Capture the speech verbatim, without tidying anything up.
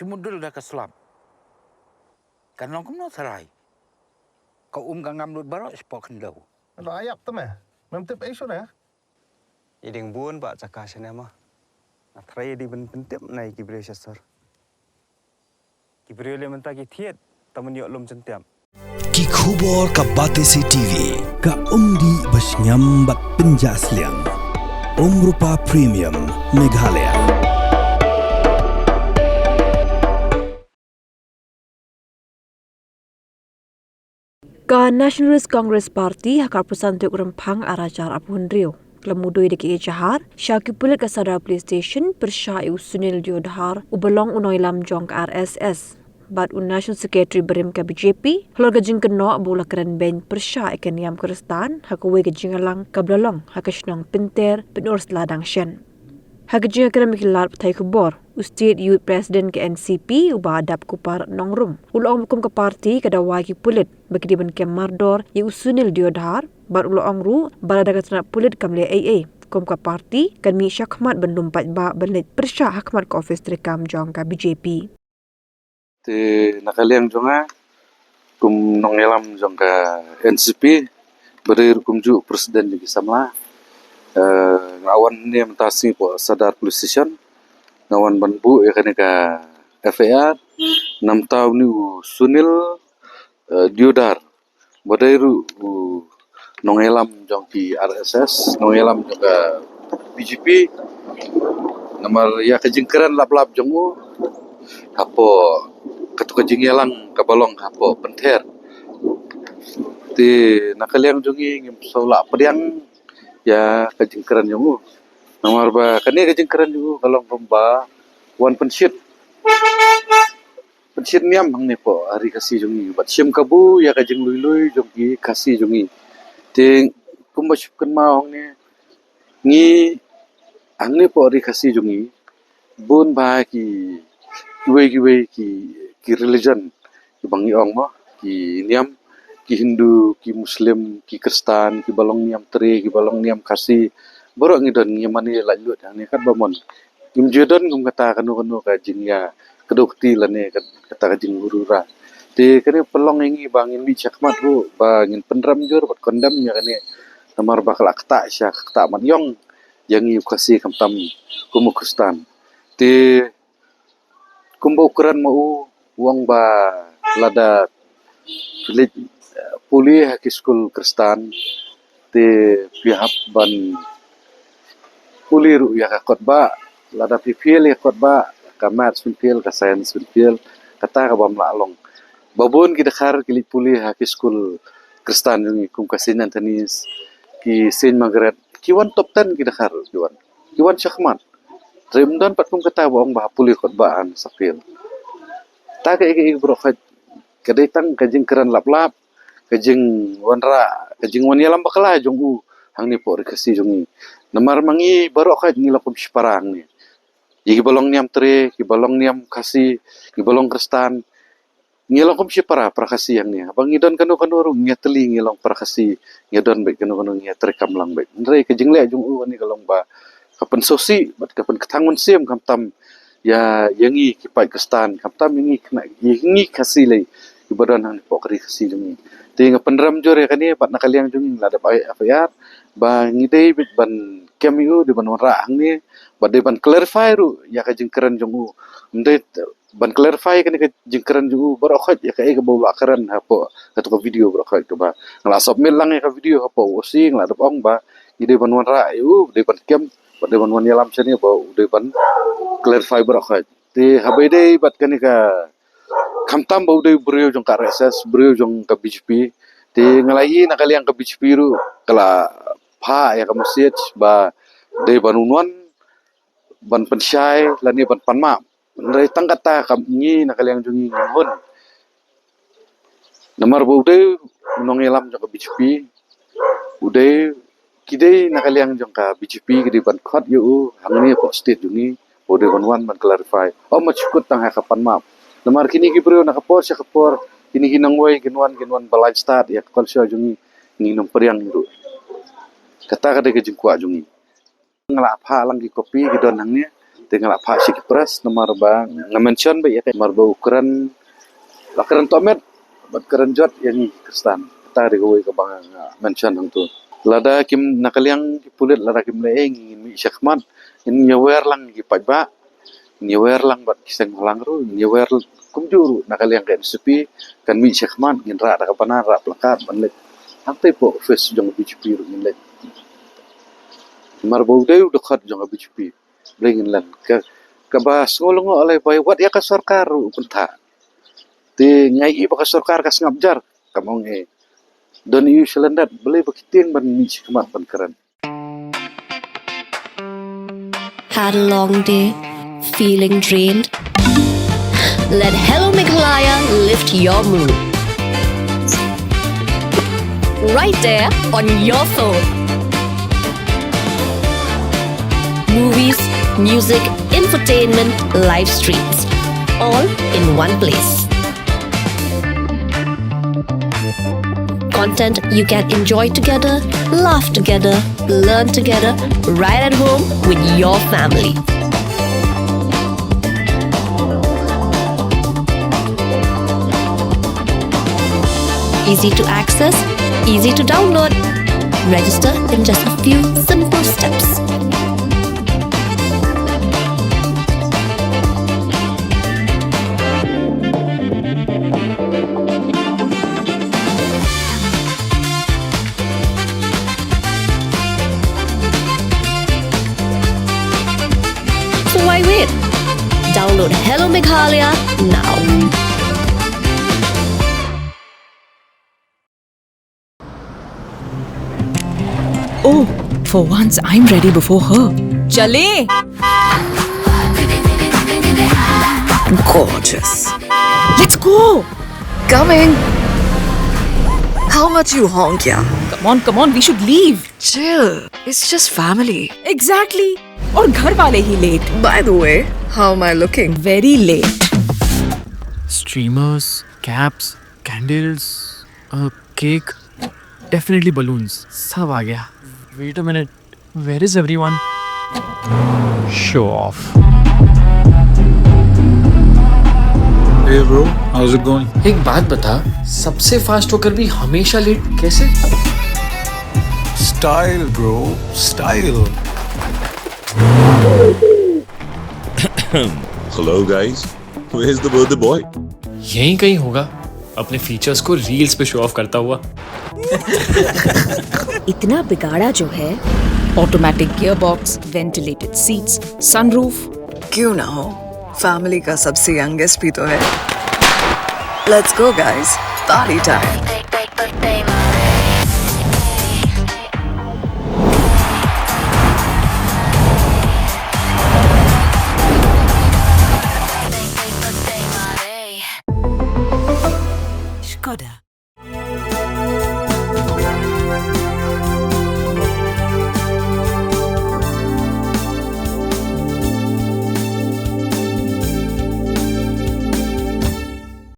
Te mudul da ka slap. Kan long kumno tharai. Ka um ka ngam lut baroh shapoh khyndew. Lo ayap te me. Mem tip ei shuh ne. I ding bun ba jaka shane ma. Nga tharai i ding ban pyntip na i ki briew sha sor. Ki briew le mynta ki thied ta man ïoh lum jyntiap. Ki khubor ka Batesi T V, ka umdih ba shngiam bad pynjah sliang. Umrupa Premium, Meghalaya. Ka Nationalist Congress Party ha ka arphew san tarik u Rymphang arhajar arphew hynriew ka la mudui da ka ejahar sha ki pulit ka Sadar Police Station pyrshah ïa u Sunil Deodhar uba long u nongïalam jong ka R S S bad u National Secretary barim ka B J P halor ka jingkynnoh ba u la kren beiñ pyrshah ïa ka niam Khristan ha kawei ka jingïalang kaba la long ha ka shnong Pynter, Pynursla dang shen. Ha ka jingïakren bad ki lad pathai khubor, u State Youth President ka N C P u Bah Dapkupar Nongrum u la ong ba kum ka party ka dawa ïa ki pulit ba ki dei ban kem mardor ïa u Sunil Deodhar bad u la ong ruh ba lada ka tnat pulit kam leh ei ei kum ka party kan mih shakhmat ban lum paidbah ban leit pyrshah hakhmat ka ophis treikam jong ka B J P. Te na ka liang jong nga kum nongïalam jong ka N C P ba dei ruh kumjuh president jong ki samla, eh, nga wan ne mynta sngi hapoh Sadar Police Station, nga wan ban buh ïa kane ka F I R namar une u Sunil, eh, Deodhar ba dei ruh u nongïalam jong ki R S S, nongïalam jong ka B J P. Namar ïa ka jingkren lap lap jong u hapoh katu ka jingïalang kaba long hapoh Pynter. Te na ka liang jong ngi ngim sngewlah pdiang ïa ka jingkren jong u. Namar ba kane ka jingkren jong u ka long kumba wan pynshit pynshit niam hangne hapoh ri Khasi jong ngi bad shim kabu ïa ka jinglui lui jong ki Khasi jong ngi. Te kumba shu kynmaw hangne ngi hangne hapoh ri Khasi jong ngi bun ba ki kiwei kiwei ki ki religion kiba ngi ong mo ki niam ki Hindu ki Muslim ki Khristan kiba long niam Tre kiba long niam Khasi baroh ngi don ngi mane laitluid hangne katba mon. Ngim ju don kum kata kano kano ka jingïa kdew kti lane kat- kata ka jingurura. Te kane pynlong ïa ngi ba ngin mih shakhmat ruh ba ngin pynrem jur bad condemn ïa kane namar ba ka la ktah sha ka ktah mat ïong ïa ngi u Khasi khamtam kum u Khristan. Te kumba u kren ma u u ong ba lada phi leit, eh, pule ha ki skul Khristan te phi hap ban pule ruh ïa ka kot ba lada phi fail ïa ka kot ba ka maths phin fail ka science phin fail kata ka bym lah long. Ba bun ki dkhar ki leit pule ha ki skul Khristan jong ngi kum ka Saint Anthony's ki Saint Margaret ki wan top ten ki dkhar ki wan ki wan shakhmat. Te ym don pat kum kata ba ong ba ha pule kot ba an sa fail. Ta ka ïa ka ïa ka baroh khoit ka dei tang ka jingkren lap lap ka jingwanrah ka jingwan ïalam bakla jong u hangne hapoh ri Khasi jong ngi. Namar ma ngi baroh khoit ngi long kum shipara hangne. Ïa kiba long niam Tre kiba long niam Khasi kiba long Khristan ngi long kum shipara para Khasi hangne. Haba ngi don kano kano ruh ngi ïatylli ngi long para Khasi ngi don beit kano kano ngi ïatreikam lang beit. Hynrei ka jingleh jong u kane ka long ba ka pynsngewsih bad ka pynkhang mynsiem khamtam ïa ïa ngi ki paid Khristan khamtam ïa ngi khynnah ïa ngi Khasi lei kiba don hangne hapoh ka ri Khasi jong ngi. Te nga pynrem jur ïa kane bad na ka liang jong ngi la dep ai F I R ba ngi dei beit ban kem ïa u dei ban wanrah hangne bad dei ban clarify ruh ïa ka jingkren jong u. Ym dei ban clarify kane ka jingkren jong u baroh khoit ïa kaei kaba u la kren hapoh katu ka video baroh khoit kaba nga la submit lang ïa ka video hapoh u O C nga la dep ong ba ngi dei ban wanrah ïa u dei ban kem bad dei ban wan ïalam shane ba u dei ban clarify baroh khoit. Te haba ïadei bad kane ka khamtam ba u dei u briew jong ka R S S briew jong ka B J P te nga la ïohi na ka liang ka B J P ruh ka la phah ïa ka message ba dei ban wan ban pynshai lane ban pan map. Hynrei tang kata ka ngi na ka liang jong ngi ngim hun. Namar ba u dei u nongïalam jong ka B J P u dei ki dei na ka liang jong ka B J P ki dei ban khot ïa u hangne hapoh state jong ngi ba u dei ban wan ban clarify. Ym ma shu kut tang ha ka pan map. Namar kine ki briew na ka por sha ka por kine ki nongwei kin wan kin wan ba lai stad ïa ka culture jong ngi ngin ym pdiang ruh. Kata ka dei ka jingkwah jong ngi. Nga la phah lang ki copy ki don hangne Te nga la phah sha ki press namar ba nga mention ba ïa ka, namar ba u kren, la kren tohmet bad kren jot ïa ngi Khristan. Kata dei kawei kaba nga mention hangto. Lada kim, na ka liang ki pulit lada kim leh ei, ngin mih shakhmat, ngin ïawer lang ki paidbah, ngin ïawer lang bad ki seng bhalang ruh, ngin ïawer kumjuh ruh na ka liang ka N S P, kan mih shakhmat, ngin rah da ka banner, rah plakat ban leit. Hangtei hapoh office jong ka B J P ruh ngin leit. Namar ba u dei u dkhot jong ka B J P. Balei ngin len? Ka, kaba sngew lyngngoh lei ba wat ïa ka sorkar ruh u pynthah. Te nga ïohi ba ka sorkar ka sngap jar, kam ong ei. Don ïa u sha lyndet, balei ba ki tieng ban mih shakhmat ban kren. Had a long day? Feeling drained? Let Hello Meghalaya lift your mood. Right there on your phone. Movies, music, infotainment, live streams, all in one place. Content you can enjoy together, laugh together, learn together, right at home with your family. Easy to access, easy to download. Register in just a few simple steps. So why wait? Download Hello Meghalaya now. Oh, for once I'm ready before her. Chale. Gorgeous. Let's go. Coming. How much you honk, yeah? Come on, come on, we should leave. Chill. It's just family. Exactly. और घर वाले ही late. By the way, how am I looking? Very late. Streamers, caps, candles, a cake, definitely balloons. सब आ गया. Wait a minute. Where is everyone? Show off. Hey bro, how's it going? एक बात बता, सबसे फास्ट होकर भी हमेशा लेट कैसे? Style, bro, style. Hello guys, where's the birthday boy? यहीं कहीं होगा, अपने फीचर्स को रील्स पे शो ऑफ करता हुआ. इतना बिगाड़ा जो है. Automatic gearbox, ventilated seats, sunroof. क्यों ना हो, फैमिली का सबसे यंगेस्ट भी तो है. Let's go guys, party time. Skoda.